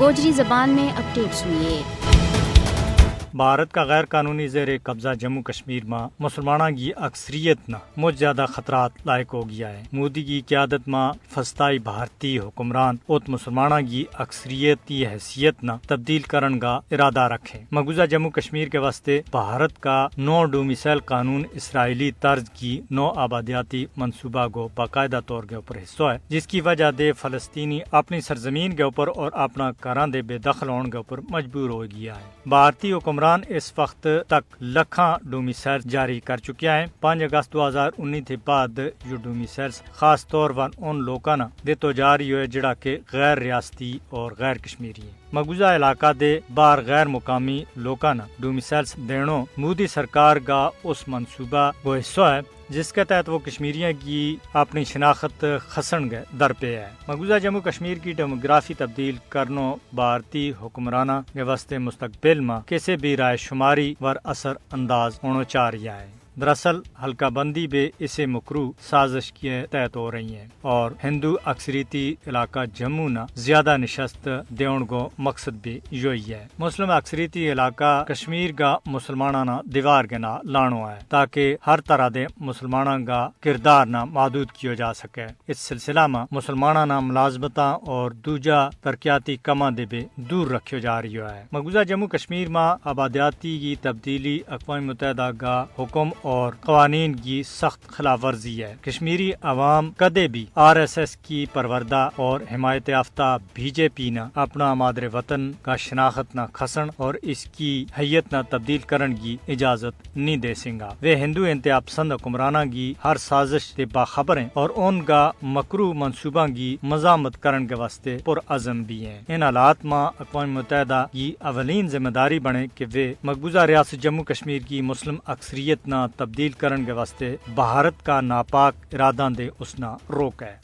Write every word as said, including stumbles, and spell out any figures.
گوجری زبان میں اپڈیٹ سنیے۔ بھارت کا غیر قانونی زیر قبضہ جموں کشمیر ما مسلماناں کی اکثریت نا مچ زیادہ خطرات لائق ہو گیا ہے۔ مودی کی قیادت ما فستائی بھارتی حکمران ات مسلماناں کی اکثریتی حیثیت نا تبدیل کرن کا ارادہ رکھیں۔ مقبوضہ جموں کشمیر کے واسطے بھارت کا نو ڈومیسائل قانون اسرائیلی طرز کی نو آبادیاتی منصوبہ کو باقاعدہ طور کے اوپر حصہ ہے، جس کی وجہ دے فلسطینی اپنی سرزمین کے اوپر اور اپنا گھراں دے بے دخل ہون کے اوپر مجبور ہو گیا ہے۔ بھارتی حکمران اس وقت تک لکھاں ڈومیسائل جاری کر چکیا ہے۔ پانچ اگست دو ہزار انی تھے بعد یوہ ڈومیسائلس خاص طور ور ان لوکاں نا دیتو جا رہی ہوئے جڑا کہ غیر ریاستی اور غیر کشمیری ہیں۔ مقبوضہ علاقہ دے باہر غیر مقامی لوکاں نا ڈومیسائلس دینو مودی سرکار کا اس منصوبہ کو حصہ ہے، جس کے تحت وہ کشمیریاں کی اپنی شناخت کھسن کے در پہ ہے۔ مقبوضہ جموں کشمیر کی ڈیموگرافی تبدیل کرنو بھارتی حکمرانہ کے واسطے مستقبل ما کسے بھی رائے شماری ور اثر انداز ہونو چاہ رہیا ہے۔ دراصل حلقہ بندی بے اسے مکرو سازش کے تحت ہو رہی ہیں، اور ہندو اکثریتی علاقہ جموں نا زیادہ نشست دیون کو مقصد بھی یوہی ہے۔ مسلم اکثریتی علاقہ کشمیر کا مسلماناں نا دیوار کے نا لانو ہے تاکہ ہر طرح دے مسلماناں کا کردار نا محدود کیو جا سکے۔ اس سلسلہ ما مسلماناں نا ملازمتاں اور دوجہ ترقیاتی کماں دے بھی دور رکھیو جا رہیو ہے۔ مقبوضہ جموں کشمیر ما آبادیاتی کی تبدیلی اقوام متحدہ کا حکم اور قوانین کی سخت خلاف ورزی ہے۔ کشمیری عوام کدے بھی آر ایس ایس کی پروردہ اور حمایت یافتہ بی جے پی نا اپنا مادر وطن کا شناخت نا کھسن اور اس کی حیت نا تبدیل کرن کی اجازت نہیں دے سنگا۔ ویہ ہندو انتہا پسند حکمراناں کی ہر سازش تے باخبر ہیں اور ان کا مکرو منصوباں کی مزاحمت کرن کے واسطے پر عزم بھی ہیں۔ ان حالات ما اقوام متحدہ کی اولین ذمہ داری بنے کہ ویہ مقبوضہ ریاست جموں کشمیر کی مسلم اکثریت نا تبدیل کرن کے واسطے بھارت کا ناپاک اراداں دے اس نا روک ہے۔